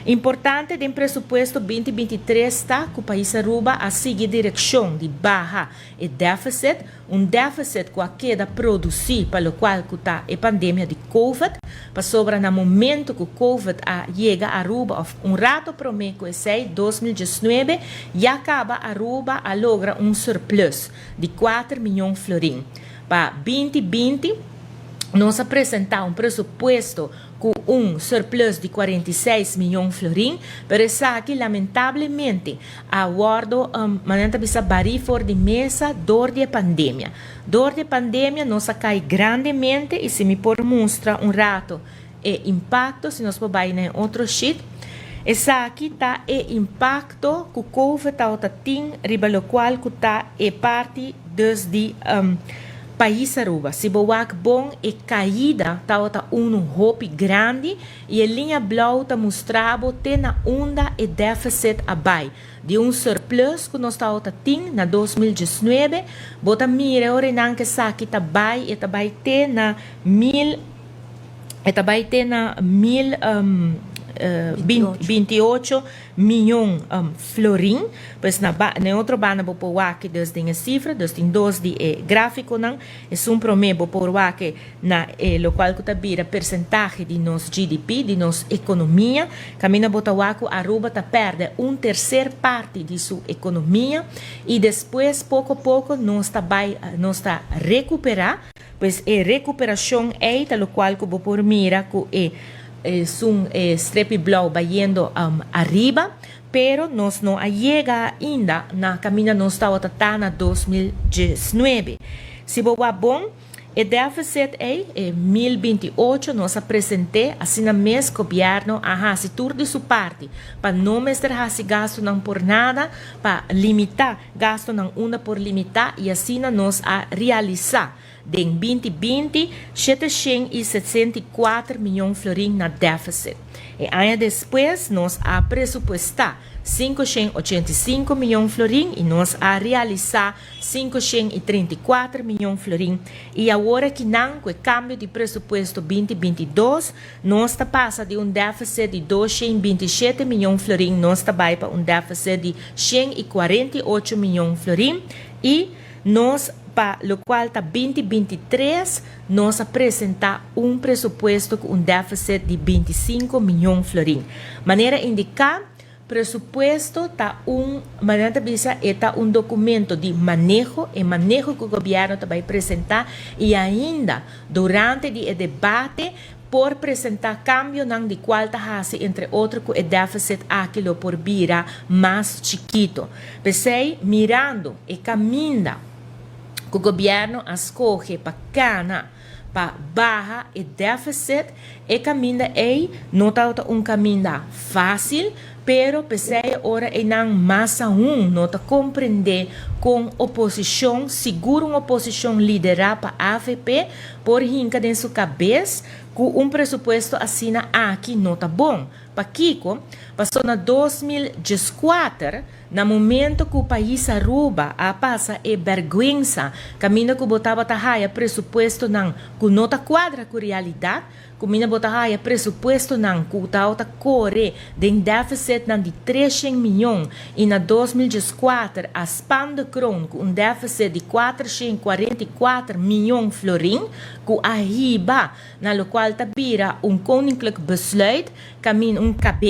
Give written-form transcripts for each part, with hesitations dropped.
Importante den presupuesto 2023 ta cu pais Aruba a sigui direccion di baha e deficit, un deficit cu a keda produci pa locual cu ta e pandemia di Covid, pasobra na momento cu Covid a yega Aruba of un rato prome cu esey, 2019, ya caba Aruba a logra un surplus di 4 miyon florin. Pa 2020 nos a presenta un presupuesto cu un surplus di 46 miyon florin, pero esaki lamentablemente a wordo, manera ta bisa, bari for di mesa door di pandemia. Door di pandemia nos a cay grandemente y si mi por mustra un rato e impacto, si nos por bay na otro sheet, esaki ta e impacto cu Covid ta tin riba locual cu ta e parti dus di pais Aruba. Si bo wak bon, e caida ta un hopi grandi y e liña blauw ta mustra bo te na unda e deficit a bay. Di un surplus cu nos ta tin na 2019, bo ta mira ora nan cu esaki ta bay e ta bay te na mil e ta bay te na mil 28 miyon florin, pues na otro banda bo por wak dus den cifra, dus tin dos di graficonan, esun prome bo por wak na locual cu ta bira porcentahe di nos GDP, di nos economia, caminda bo ta wak cu Aruba ta perde un tercer parti di su economia y despues poco poco nos ta bay, nos ta recupera, pues e recuperacion ey ta locual cu bo por mira cu e un strepi blauw bayendo ariba, pero nos no a yega ainda na caminda nos tabata na 2019. Si bo bon, e deficit ey 1028 nos a presenta, asina mes gobierno a hasi tur di su parti, pa no mester hasi gastonan por nada, pa limita gastonan unda por limita y asina nos a realisa den 2020 764 miyon florin na deficit. Y aña despues nos a presupuesta 585 miyon florin y nos a realisa 534 miyon florin. Y awor cu nan, cu e cambio di presupuesto 2022, nos ta pasa di un deficit di 227 miyon florin, nos ta bay pa un deficit di 148 miyon florin y nos pa locual ta 2023 nos a presenta un presupuesto cu un deficit di 25 miyon florin. Manera indica, presupuesto ta un, manera ta bisa, ta un documento di maneho, e maneho cu gobierno ta bay presenta y ainda durante e debate por presenta cambionan di cual ta hasi, entre otro, cu e deficit aki lo por bira mas chikito. Pesey, mirando e caminda cu gobierno a scoge pa cana pa baha e deficit, e caminda ey no ta un caminda facil, pero pesey ora e nan mas aun no ta comprende con oposicion, sigur un oposicion lidera pa AVP, por hinca den su cabes cu un presupuesto asina aki no ta bon. Pakico, paso na 2014, na momento cu pais Aruba a pasa e berguensa, caminda cu bo tabata haya presupuestonan cu no ta cuadra cu realidad, caminda bo ta haya presupuestonan cu ta core den deficitnan di 300 miyon y na 2014 a span de kroon cu un deficit di 444 miyon florin, cu a hiba na locual ta bira un koninklijk besluit, caminda un KB,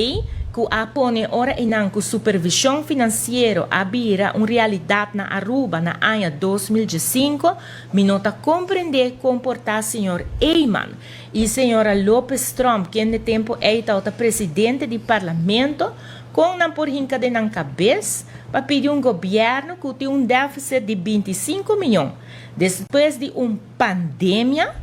cu a pone ora einan cu supervision financiero a bira un realidad na Aruba na aña 2005, mi no ta comprende con por ta señor Eman y señora Lopez Trump, kende e tempo ey ta presidente di parlamento, con nan por hinca den nan cabes pa pidi un gobierno cu tin un deficit di 25 miyon. Despues di un pandemia,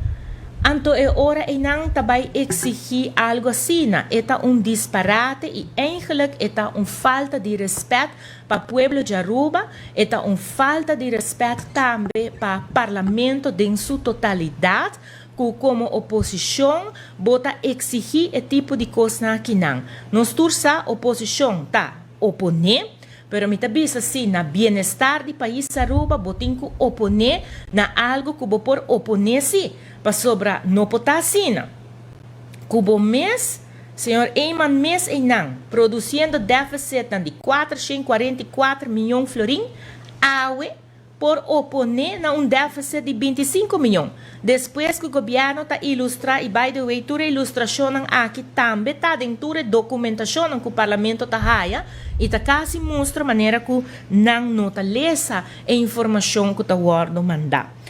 anto e ora einan ta bay exigi algo asina. E ta un disparate y eigenlijk e ta un falta di respet pa pueblo di Aruba, e ta un falta di respet tambe pa parlamento den su totalidad, cu como oposicion bo ta exigi e tipo di cos akinan. Nos tur sa oposicion ta opone, pero mi ta bisa si na bienestar di pais Aruba bo tin cu opone na algo cu bo por opone si, pasobra no por ta asina. Cu bo mes Señor Eman mes einan, produciendo deficit di 444 miyon florin, awe por opone na un deficit di 25 miyon. Despues cu gobierno ta ilustra, y by the way, tur ilustracion aki tambe ta den tur documentacion cu parlamento ta haya, y ta casi mustra manera cu nan no ta lesa e informacion cu ta wordo manda.